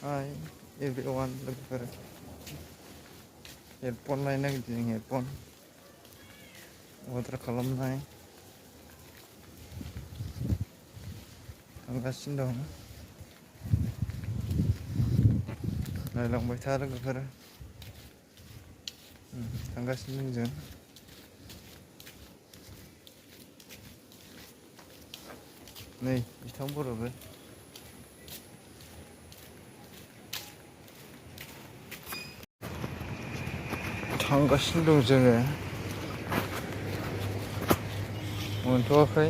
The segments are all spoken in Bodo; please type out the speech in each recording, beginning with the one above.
Hi everyone, look for headphone lain naगिरदों headphone order खालामनाय थांगासिनो दं नायलांबाय था लोगोफोर थांगासिनो दं जों नै बिथां बर'बो थांगासिनो दं जोङो मोनथ'वाखै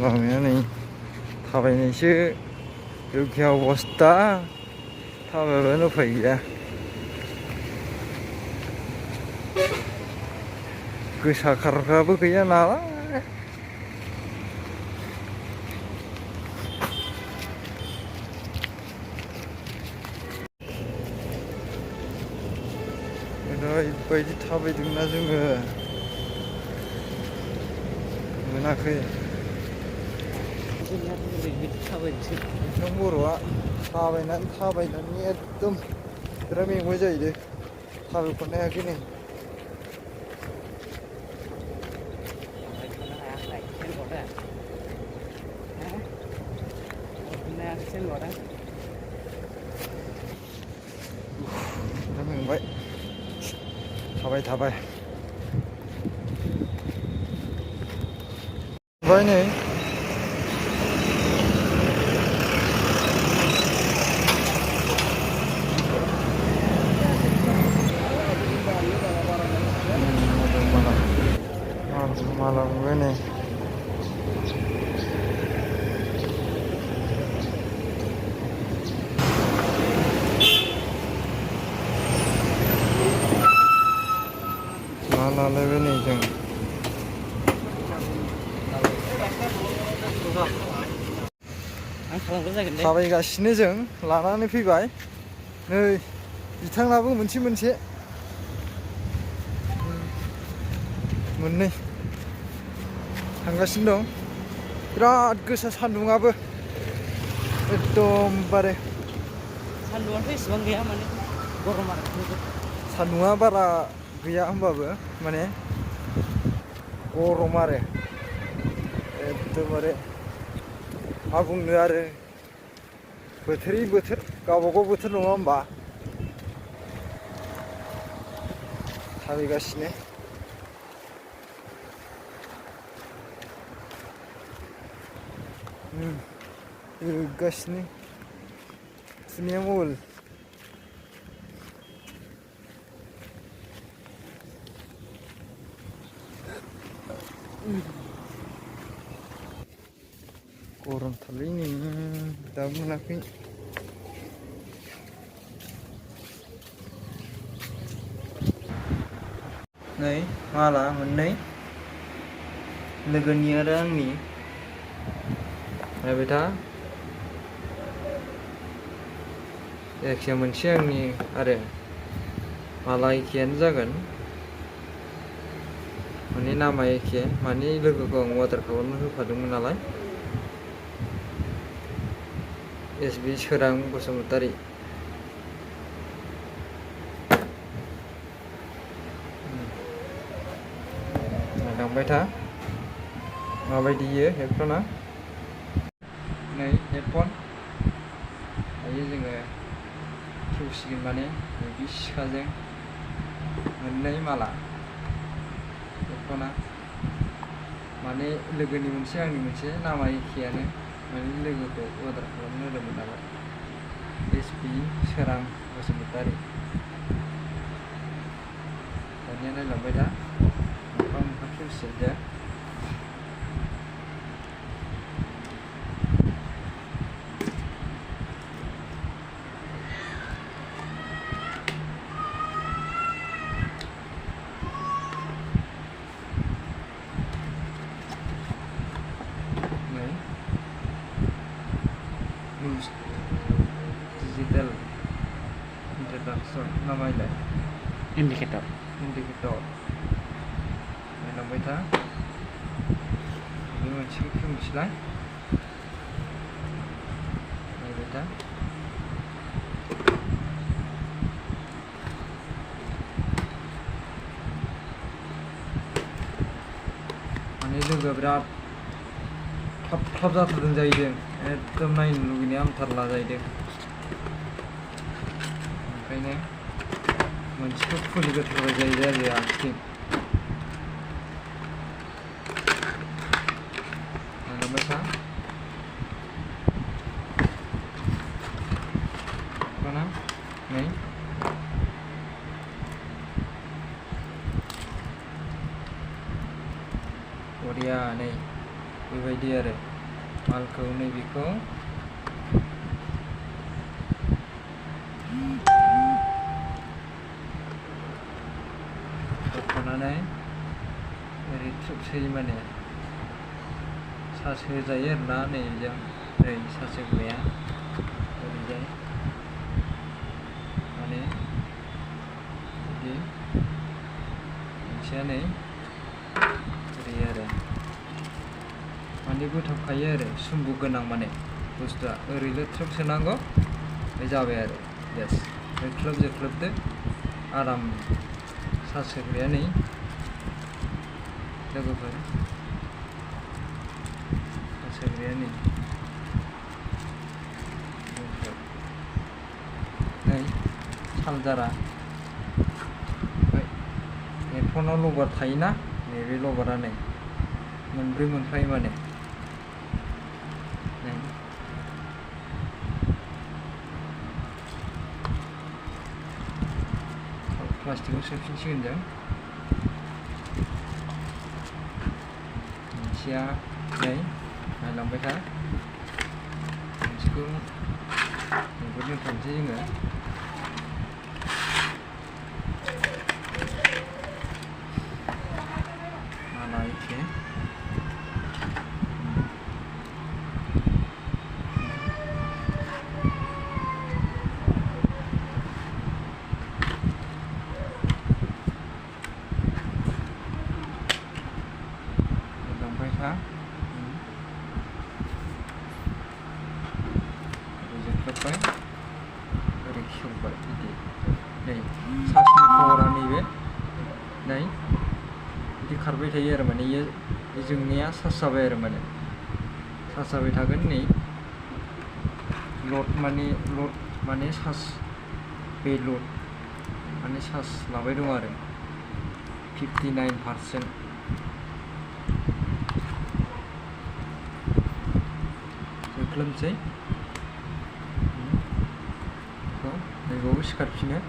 लामाया नै थाबायनायसो दुखिया अबस्था थाबायबानो उफाय गैया गोसा खारग्राबो गैया नालाय ओरैबायदि थाबायदोंना जोङो मोनाखै बिथां बर'आ थाबायनानै एकदम बिराद मेंबाय जाहैदों थाबायख'नो हायाखै नै बिराद मेंबाय थाबाय नै malam ini malam ini जों थाबायगासिनो जों लानानै फैबाय नै बिथांनाबो मोनसे मोननै थांगासिनो दं बिराद गोसा सान्दुंआबो एकदमबारे सान्दुंआथ' एसेबां गैया माने गरम आरो सान्दुंआ बारा गैया होमबाबो माने गरम आरो एकदमबारे मा बुंनो आरो बोथोरै बोथोर गावबागाव बोथोर नङा होमबा थाबायगासिनो गासिनो दुनिया मबाइल गरमथारलै नै दाबो मोनाखै नै माला मोननै लोगोनि आरो आंनि नायबाय था जायखिया मोनसे आंनि आरो माला एखेयानो जागोन माने नामा एखे माने लोगोखौ आं अर्डार खालामनो होफादोंमोन नालाय एसबि सोरां बसुमतारी नायलांबाय था माबायदि इयो हेडफना नै हेडफन दायो जोङो खेवसिगोन माने बे सिखाजों मोननै माला हेडफना माने लोगोनि मोनसे आंनि मोनसे नामा एखेयानो माने लोगोखौ अर्डार खालामनो होदोंमोन नालाय एसपि सोरां बसुमतारी दानिया नायलांबाय था मोखां खेवसिगोन News Digital Introduction namanya indicator नायलांबाय था बे मोनसेखौ खेवनोसैलाय नायबाय था माने लोगोआ बिराद थाब जाथारदों जाहैदों एकदम नायनो लुगैनाया हामथारला जाहैदों ओंखायनो मोनसेखौ खुलिग्रोथारबाय जाहैदों आरो आखिथिं नायलांबाय था ना नै बरिया नै बेबायदि आरो मालखौ नैबेखौ बख'नानै ओरै थ्रोबसोयो माने सार्ज होजायो आरोना नैजों नै सार्ज होग्राया ओरैजाय माने बिदि मोनसेया नै ओरै आरो माने गोथावखायो आरो सुम्बु गोनां माने बुस्थुआ ओरैनो थ्रोब सोनांगौ बे जाबाय आरो बेस जोख्लोबदो आराम सार्ज होग्राया नै लोगोफोर सार्ज होग्राया नै चार्जारा ओमफ्राय हेडफनाव लबार थायोना नैबे लबारा नै मोनब्रै मोनफायो माने नै प्लास्टिकआव सोफिनसिगोन जों मोनसेया नै नायलांबाय था मोनसेखौ नैबो दोनथ'नोसै जोङो माला एखे जोख्लोबबाय ओरै खेवबाय बिदि नै सार्जनि पावारा नैबे नै बिदि खारबाय थायो आरो माने इयो जोंनाया चार्ज जाबाय आरो माने चार्ज जाबाय थागोन नै लड माने चार्ज बे लड माने चार्ज लाबाय दं आरो 59% जोख्लोबनोसै नैबावबो सिखारफिनो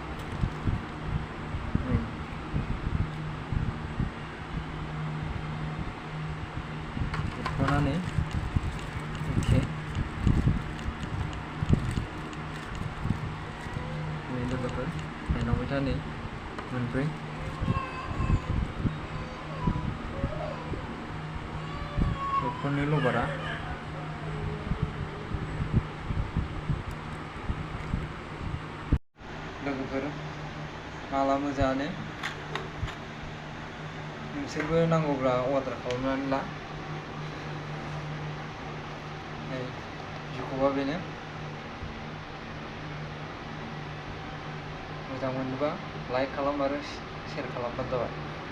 नै जोबथ'नानै एखे नै लोगोफोर नायलांबाय था नै मोनब्रै हेडफननि लबारा लोगोफोर माला मोजाङानो नोंसोरबो नांगौब्ला अर्डार खालामनानै ला नै जिखौबा बेनो मोजां मोनोबा लाइक खालाम आरो शेयार खालामबानो जाबाय।